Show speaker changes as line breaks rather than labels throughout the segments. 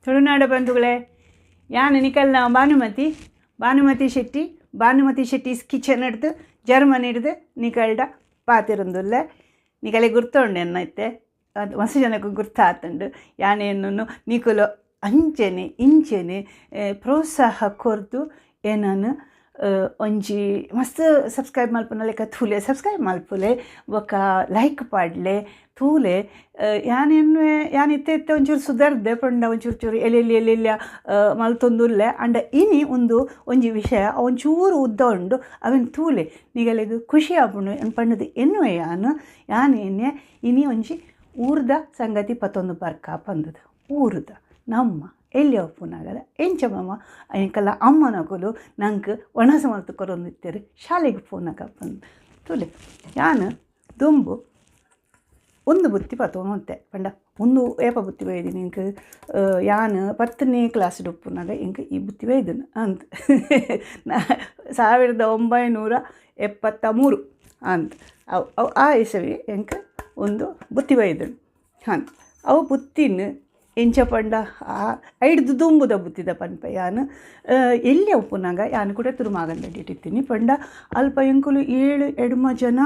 Tulunad ಬಂಧುಗಳೇ, ಯಾನ್ ನಿಕಲ್ನ Bhanumati, Bhanumati Shetty, Bhanumati Shetty's kitchen ಹಿಡ್ದು ಜರ್ಮನಿ ಹಿಡ್ದು ನಿಕಲ್ಡ ಪಾತಿರಂದುಲ್ಲೆ. ನಿಕಲೆ ಗುರ್ತೊಂಡು ಎನ್ನ ಇತ್ತೆ ಅದು ಮಸ್ತ್ ಜನಕ್ಕೆ ಗುರ್ತಾತುಂಡು. ಯಾನೇನು ನಿಕುಲು ಅಂಚನೆ ಇಂಚನೆ ಪ್ರೋತ್ಸಾಹ ಕೊರ್ದು ಏನನ್ನು ಒಂಜಿ ಮಸ್ತ್ ಸಬ್ಸ್ಕ್ರೈಬ್ ಮಲ್ಪುನ ಲೆಕ್ಕ ತೂಲೆ, ಸಬ್ಸ್ಕ್ರೈಬ್ ಮಲ್ಪುಲೆ, ಬೊಕ್ಕ ಲೈಕ್ ಪಾಡ್ಲೆ, ತೂಲೆ. ಯಾನ್ ಯಾನ್ ಇತ್ತೆ ಇತ್ತೆ ಒಂಚೂರು ಸುಧಾರ್ದೆ ಪಂಡ ಒಂಚೂರು ಚೂರು ಎಲ್ಲೆಲ್ಲಿ ಎಲ್ಲೆಲ್ಲ ಮಲ್ತೊಂದುಲ್ಲೆ. ಅಂಡ ಇನಿ ಒಂದು ಒಂಜಿ ವಿಷಯ ಒಂಚೂರು ಉದ್ದ ಉಂಡು, ಅವೆನ್ ತೂಲೆ ನಿಗಲೆಗ್ ಖುಷಿ ಆಪುಂಡು ಪಂಡದು ಎನ್ನುವೆ. ಯಾನ್ ಯಾನ್ ಎನ್ನೆ ಇನಿ ಒಂಜಿ ಊರ್ದ ಸಂಗತಿ ಪತ್ತೊಂದು ಬರ್ಕ ಪಂದದು. ಊರುದ ನಮ್ಮ ಎಲ್ಲಿ ಉಪ್ಪುನಾಗದ ಎಂಚ ಮಮ್ಮ ಎಂಕಲ್ಲ ಅಮ್ಮನಕುಲು ನಂಗೆ ಒಣಸು ಮಲ್ತು ಕೊರೊಂದಿತ್ತೆರ್ ಶಾಲೆಗೆ ಪೋನಾಗ ಪಂದು ತೂಲೆ. ಯಾನ್ ದುಂಬು ಒಂದು ಬುತ್ತಿ ಪತ್ತೊಂದು ಪಂಡ ಒಂದು ಏಪ ಬುತ್ತಿ ಬೈದಿನಿ ಎಂಕ್ ಯಾನ್ 10ನೇ ಕ್ಲಾಸ್ ಉಪ್ಪುನಾಗ ಎಂಕ್ ಈ ಬುತ್ತಿ ಬೈದನು ಅಂತ 1973 ಅಂತ ಅವು ಅವು ಆ ಇಸವಿ ಎಂಕ್ ಒಂದು ಬುತ್ತಿ ಬೈದನು ಹಾಂ. ಅವು ಬುತ್ತಿನ ಎಂಚ ಪಂಡ ಆ ಐಡ್ದು ದುಂಬುದ ಬುತ್ತಿದ ಪನ್ಪ. ಯಾನ್ ಎಲ್ಲಿ ಉಪ್ಪುನಾಗ ಯಾನ್ ಕೂಡ ತುರುಮಾಗಂದಡಿಟ್ಟಿತ್ತೀನಿ ಪಂಡ ಅಲ್ಪ ಎಂಕುಲು 7 ಎಡ್ಮ ಜನ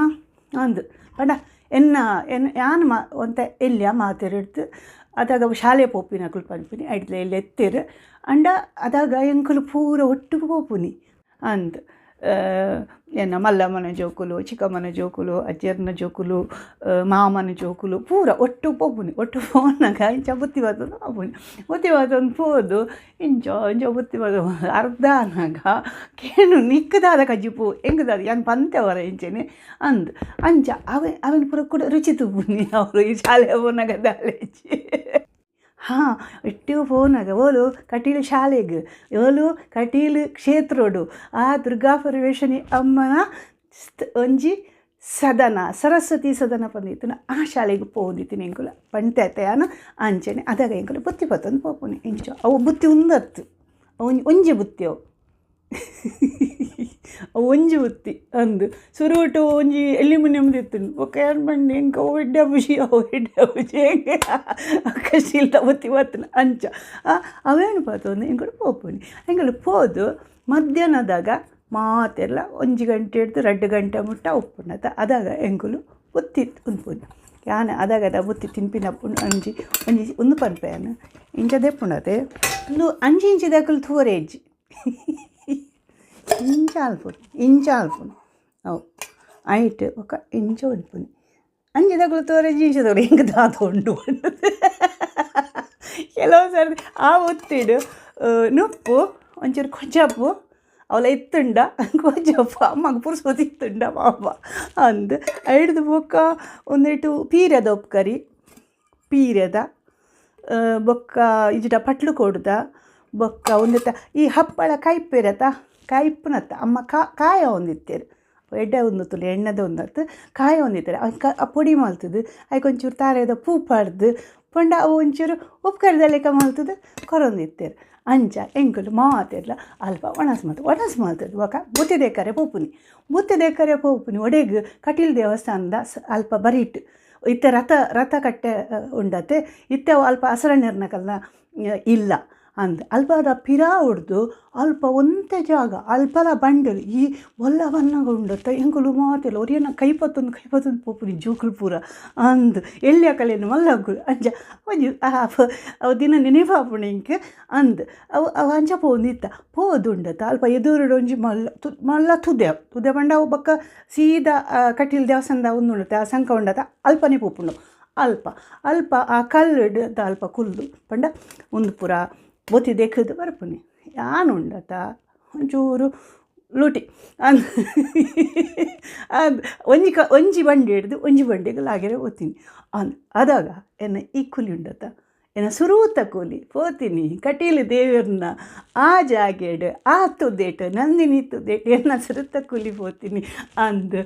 ಅಂದು ಪಂಡ ಎನ್ನ ಎನ್ ಯಾನ್ ಮಾ ಒಂತೆ ಎಲ್ಲಿಯ ಮಾತೆರಿಡ್ದು ಅದಾಗ ಶಾಲೆ ಪೋಪಿನಕುಲು ಪನ್ಪಿನಿ ಐಡ್ಲ ಎಲ್ಲಿ ಎತ್ತೆರು ಅಂಡ ಅದಾಗ ಎಂಕುಲು ಪೂರ ಒಟ್ಟುಗು ಪೋಪುನಿ ಅಂದ್. ಎನ್ನ ಮಲ್ಲಮ್ಮನ ಜೋಕುಲು, ಚಿಕ್ಕಮ್ಮನ ಜೋಕುಲು, ಅಜ್ಜರ್ನ ಜೋಕುಲು, ಮಾಮನ ಜೋಕುಲು ಪೂರ ಒಟ್ಟು ಪೋಪುನಿ. ಒಟ್ಟು ಪೋನಾಗ ಇಂಚ ಬುತ್ತಿ ಬತ್ತೊಂದು ಪೋಪುನಿ, ಬುತ್ತಿ ಬತ್ತೊಂದು ಪೋದು ಇಂಚ ಇಂಚ ಬುತ್ತಿ ಬತ್ತ ಅರ್ಧ ಆನಾಗ ಕೇನು ನಿಕ್ಕದಾದ ಕಜ್ಜಿಪು ಎಂಕದಾದ ಯಾನ್ ಪಂತೆ ವರ ಇಂಚೆನೆ ಅಂದ್ ಅಂಚ ಅವೆ ಅವೆನ್ ಪೂರ ಕೂಡ ರುಚಿ ತುಪ್ಪುನಿ ಅವರು ಈ ಶಾಲೆ ಪೋನಾಗ ದಾಲೇಜಿ. ಹಾಂ ಇಟ್ಟು ಪೋನಾಗ ಓಲು ಕಟೀಲು ಶಾಲೆಗ್, ಓಲು ಕಟೀಲು ಕ್ಷೇತ್ರೋಡು ಆ ದುರ್ಗಾ ಪರಮೇಶ್ವರಿ ಅಮ್ಮನ ಒಂಜಿ ಸದನ, ಸರಸ್ವತಿ ಸದನ ಪಂದಿತ್ತುನ ಆ ಶಾಲೆಗೆ ಪೋಂದಿತ್ತೀನಿ ಎಂಕುಲ ಪಂತೆ ಯಾನು ಅಂಚೆನೆ. ಅದಾಗ ಎಂಕುಲು ಬುತ್ತಿ ಪತ್ತೊಂದು ಪೋಪುನಿ ಇಂಚ. ಅವು ಬುತ್ತಿ ಉಂದತ್ತು ಅವು ಒಂಜಿ ಬುತ್ತಿ, ಅವು ಅವು ಒಂಜಿ ಬುತ್ತಿ ಅಂದು ಸುರುಟು ಒಂಜಿ ಎಲ್ಲಿ ಮುನ್ನೆಮ್ಮದಿತ್ತು ಬೊಕ್ಕ ಏನ್ ಪಂಡೆ ಎಂಕ ಅವು ಎಡ್ಡೆ ಖುಷಿ, ಅವು ಎಡ್ಡೆ ಖುಷಿ ಎಂಕೆ ಕಶಿಲ್ದ ಬುತ್ತಿ ಬತ್ತನ ಅಂಚ ಅವೇನು ಪತ್ತೊಂದು ಎಂಕುಲು ಪೋಪುನಿ. ಎಂಕುಲು ಪೋದು ಮಧ್ಯಾಹ್ನದಾಗ ಮಾತೆಲ್ಲ 1 ಗಂಟೆ ಹಿಡ್ದು 2 ಗಂಟೆ ಮುಟ್ಟ ಉಪ್ಪುಂಡತ. ಅದಾಗ ಎಂಕುಲು ಬುತ್ತಿ ಉನ್ಪುನಿ. ಯಾನ್ ಅದಾಗ ಅದ ಬುತ್ತಿ ತಿನ್ಪಿನ ಒಂಜಿ ಒಂಜಿ ಒಂದು ಪನ್ಪೆ ಯಾನ್ ಇಂಚ ದೆಪ್ಪುಂಡತೆ ಒಂದು 5 ಇಂಚಿದಕುಲು ತೂವರೆ ಇಜ್ಜಿ ಇಂಚ ಅಲ್ಪುನು ಇಂಚ ಅಲ್ಪುನು ಅವು ಐಟ್ ಬೊಕ್ಕ ಇಂಚ ಉನ್ಪುನಿ. ಅಂಚಿದಕುಲು ತೋರೆ ಇಂಚದಕುಲು ಎಂಕ್ ದಾದ ಉಂಡು ಕೆಲವು ಸರ್ತಿ ಆ ಬುತ್ತಿಡು ನುಪ್ಪು ಒಂಚೂರು ಕೊಜಪು ಅವಳ ಇತ್ತುಂಡ ಕೊಜಪ್ಪು ಅಮ್ಮಗ್ ಪುರ್ಸೊತ್ತು ಇತ್ತುಂಡ ಪಾಪ ಅಂದ್ ಐಡ್ದು ಬೊಕ್ಕ ಒಂದಿಟ್ಟು ಪೀರೆದ ಉಪ್ಕರಿ ಪೀರೆದ ಬೊಕ್ಕ ಇಜಿಡ ಪಟ್ಲು ಕೊಡುದ ಬೊಕ್ಕ ಒಂದಿತ್ತ ಈ ಹಪ್ಪಳ ಕೈಪೆರತ ಕೈಪುನತ್ತ ಅಮ್ಮ ಕಾಯ ಒಂದಿತ್ತೇರು ಎಡ್ಡೆ ಒಂದತ್ತುಲ್ಲ ಎಣ್ಣೆದ ಒಂದತ್ತು ಕಾಯ ಒಂದಿತ್ತಾರೆ ಆ ಪೊಡಿ ಮಲ್ತದು ಐಕ್ ಒಂಚೂರು ತಾರೆದ ಪೂ ಪಾಡ್ದು ಪಂಡ ಅವು ಒಂಚೂರು ಉಪ್ಕರಿದ ಲೆಕ್ಕ ಮಲ್ತದು ಕೊರೊಂದಿತ್ತೇರು. ಅಂಚ ಎಂಕುಲು ಮಾತೆರ್ಲ ಅಲ್ಪ ಒಣಸ್ ಮಲ್ತು ಒಣಸ್ ಮಲ್ತದು ಬೊಕ್ಕ ಬುತ್ತಿ ದೇಕರೆ ಪೋಪುನಿ. ಬುತ್ತಿ ದೇಕರೆ ಪೋಪುನಿ ಒಡೆಗ್ ಕಟೀಲು ದೇವಸ್ಥಾನದ ಅಲ್ಪ ಬರಿಟ್ ಇತ್ತೆ ರಥ ರಥ ಕಟ್ಟೆ ಉಂಡತೆ ಇತ್ತೆ ಅಲ್ಪ ಅಸರಣ್ಯರ್ನಕಲ್ನ ಇಲ್ಲ ಅಂದ್ ಅಲ್ಪ ಅದ ಪಿರಾ ಹೊಡ್ದು ಅಲ್ಪ ಒಂತೆ ಜಾಗ ಅಲ್ಪಲ ಬಂಡಲ್ ಈ ಒಲ್ಲ ಬನ್ನಗ ಉಂಡತ್ತ ಎಂಕುಲು ಮಾತೆಲ್ಲ ಒರಿಯನ ಕೈ ಪತ್ತೊಂದು ಕೈ ಪತ್ತೊಂದು ಪೋಪುನಿ ಜೋಕುಲು ಪೂರ ಅಂದ್ ಎಲ್ಲಿ ಅಕಲೇನು ಮಲ್ಲಗುಲು ಅಂಚ ಒಂಜಿ ಅವು ದಿನ ನೆನಪಾಪುಂಡು ಎಂಕ್ ಅಂದ್ ಅವು ಅವು ಅಂಚ ಪೋವೊಂದಿತ್ತ ಪೋದುಂಡತ್ತ ಅಲ್ಪ ಎದುರುಡು ಒಂಜಿ ಮಲ್ಲ ಮಲ್ಲ ತುದೆ ತುದೆ ಪಂಡ ಅವು ಬೊಕ್ಕ ಸೀದಾ ಕಟೀಲು ದೇವಸ್ಥಾನದ ಉಂದು ಉಂಡತ್ತೆ ಆ ಸಂಕ ಉಂಡತ್ತ ಅಲ್ಪನೇ ಪೋಪುಂಡು. ಅಲ್ಪ ಅಲ್ಪ ಆ ಕಲ್ಲುಡು ಅಲ್ಪ ಕುಲ್ದು ಪಂಡ ಉಂದು ಪೂರ ಬೊತ್ತಿ ದೆಕ್ಕುದು ಬರ್ಪುನಿ. ಯಾನ್ ಉಂಡತ ಒಂಚೂರು ಲೂಟಿ ಅಂದ್ ಅಂದ್ ಒಂಜಿ ಕ ಒಂಜಿ ಬಂಡಿ ಹಿಡ್ದು ಒಂಜಿ ಬಂಡಿಗೆ ಲಾಗೆರೆ ಪೋತೀನಿ ಅಂದ್. ಅದಾಗ ಎನ್ನ ಈ ಕೂಲಿ ಉಂಡತ ಎನ್ನ ಸುರೂತ ಕೂಲಿ ಪೋತೀನಿ ಕಟೀಲು ದೇವರನ್ನ ಆ ಜಾಗೆಡ್ ಆ ತುದೇಟ್ ನಂದಿನಿ ತುದೇಟ್ ಎನ್ನ ಸುರುತ ಕೂಲಿ ಪೋತೀನಿ ಅಂದ್.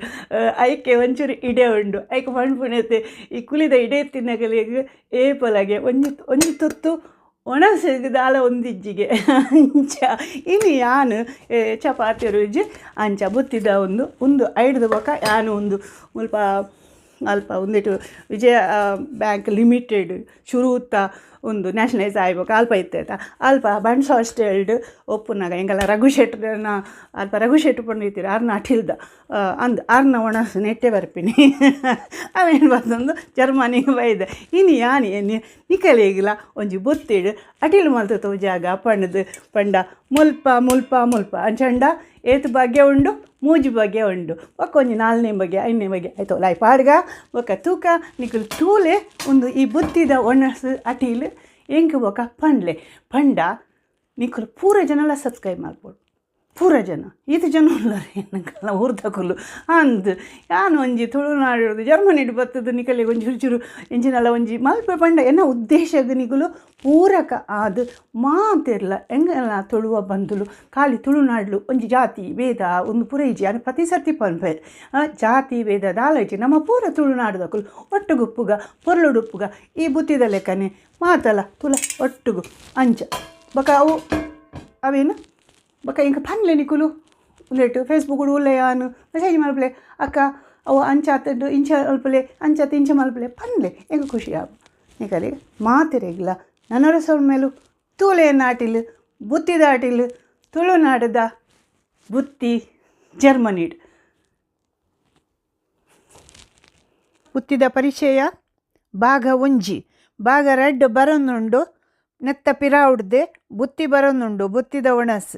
ಐಕೆ ಒಂಚೂರು ಇಡೆ ಉಂಡು ಐಕೆ ಪಣ್ಪುಣತೆ ಈ ಕೂಲಿದ ಇಡೆ ತಿನ್ನಗಲಿಗೆ ಏಪಲಗೆ ಒಂಜಿ ಒಂಜಿ ತುತ್ತು ಒಣಸಿಗೆ ದಾಲ ಒಂದಿಜ್ಜಿಗೆ ಅಂಚ ಇನಿ ಯಾನ್ ಚಪಾತಿ ರುಜಿ ಅಂಚ ಬುತ್ತಿದ ಒಂದು ಒಂದು ಐಡ್ದು ಬೊಕ್ಕ ಯಾನ್ ಒಂದು ಮುಲ್ಪ ಅಲ್ಪ ಒಂದಿಟ್ಟು ವಿಜಯ ಬ್ಯಾಂಕ್ ಲಿಮಿಟೆಡ್ ಶುರುತ ಉಂದು ನ್ಯಾಷನಲೈಸ್ ಆಯಿ ಬೊಕ್ಕ ಅಲ್ಪ ಇತ್ತೆತ. ಅಲ್ಪ ಬಂಟ್ಸ್ ಹಾಸ್ಟೆಲ್ಡ್ ಉಪ್ಪುನಗ ಎಂಕಲ್ನ ರಘು ಶೆಟ್ರೆನ ಅಲ್ಪ ರಘು ಶೆಟ್ರು ಪಂದ್ ಇತ್ತೆರ್ ಆರ್ನ ಅಟಿಲ್ದ ಅಂದ್ ಆರ್ನ ಒಣಸ್ ನೆಟ್ಟೆ ಬರ್ಪಿನಿ. ಅವೇನು ಪತ್ತೊಂದು ಜರ್ಮನಿಗ್ ಬೈದೆ. ಇನಿ ಯಾನ್ ಎನ್ನಿ ನಿಕಲೆಗ್ಲ ಒಂಜಿ ಬುತ್ತಿಡ್ ಅಟಿಲ್ ಮಲ್ತ್ ತೋಜಾಗ ಪಂಡ್ದ್. ಪಂಡ ಮುಲ್ಪ ಮುಲ್ಪ ಮುಲ್ಪ ಅಂಚಂಡ ಏತ್ ಬಗೆ ಉಂಡು? ಮೂಜಿ ಬಗೆ ಉಂಡು. ಬೊಕ್ಕ ಒಂಜಿ ನಾಲ್ನೇ ಬಗೆ ಐದನೇ ಬಗೆ ಐತ ಉಲಾಯಿ ಪಾಡ್ಗ ಬೊಕ್ಕ ತೂಕ. ನಿಕುಲು ತೂಲೆ ಉಂದು ಈ ಬುತ್ತಿದ ಒಣಸ್ ಅಟಿಲ್ ಎಂಕ್ ಬೊಕ್ಕ ಪನ್ಲೆ. ಪಂಡ ನಿಕುಲು ಪೂರ ಜನಲ ಸಬ್ಸ್ಕ್ರೈಬ್ ಮಲ್ಪೊಡು. ಪೂರ ಜನ ಈತ್ ಜನ ಉಲ್ಲರ್ ಎಂಕಲ್ನ ಊರ್ದಕುಲು. ಅಂದ್ ಯಾನ್ ಒಂಜಿ ತುಳುನಾಡು ಜರ್ಮನಿಡ್ ಬತ್ತುದು ನಿಕಲೆಗ್ ಒಂಜಿ ಚೂರು ಚೂರು ಎಂಚಿನಲ ಒಂಜಿ ಮಲ್ಪೆ ಪಂಡ ಎನ್ನ ಉದ್ದೇಶಗ್ ನಿಕುಲು ಪೂರಕ ಆದ್ ಮಾತೆರ್ಲ ಎಂಕಲ್ನ ತುಳುವ ಬಂಧುಲು. ಖಾಲಿ ತುಳುನಾಡ್ಲು ಒಂಜಿ ಜಾತಿ ಭೇದ ಉಂದು ಪೂರ ಇಜ್ಜಿ. ಯಾನ್ ಪ್ರತಿ ಸರ್ತಿ ಪನ್ಪೆ ಜಾತಿ ಭೇದ ದಾಲ ಇಜ್ಜಿ. ನಮ್ಮ ಪೂರ ತುಳುನಾಡುದಕುಲು ಒಟ್ಟುಗುಪ್ಪುಗ ಪೊರ್ಲುಡುಪ್ಪುಗ ಈ ಬುತ್ತಿದ ಲೆಕ್ಕನೆ ಮಾತಲ ತುಲ ಒಟ್ಟುಗು ಅಂಚ. ಬೊಕ ಅವು ಅವೇನು ಬೊಕ ಎಂಕ್ ಪನ್ಲೆ ನಿಕುಲು ಉಂದೆಟ್ ಫೇಸ್ಬುಕ್ ಉಲ್ಲೆ ಯಾನ್ ಮೆಸೇಜ್ ಮಲ್ಪುಲೆ ಅಕ್ಕ ಅವು ಅಂಚ ಆತುಂಡು ಇಂಚ ಮಲ್ಪುಲೆ ಅಂಚಾತ್ ಇಂಚ ಮಲ್ಪುಲೆ ಪನ್ಲೆ ಎಂಕ್ ಖುಷಿ ಆವು. ನಿಕಲೆಗ್ ಮಾತೆರೆಗ್ಲ ನನೊರ ಸೊಲ್ಮೆಲು. ತೂಲೆ ನಾಟಿಲ್ ಬುತ್ತಿದ ಅಟಿಲ್ ತುಳುನಾಡುದ ಬುತ್ತಿ ಜರ್ಮನಿಡ್. ಬುತ್ತಿದ ಪರಿಚಯ ಭಾಗ ಒಂಜಿ ಭಾಗ ರಡ್ಡ್ ಬರೊಂದುಂಡು ನೆತ್ತ ಪಿರಾವುಡ್ದೆ ಬುತ್ತಿ ಬರೊಂದುಂಡು ಬುತ್ತಿದ ಒಣಸ್.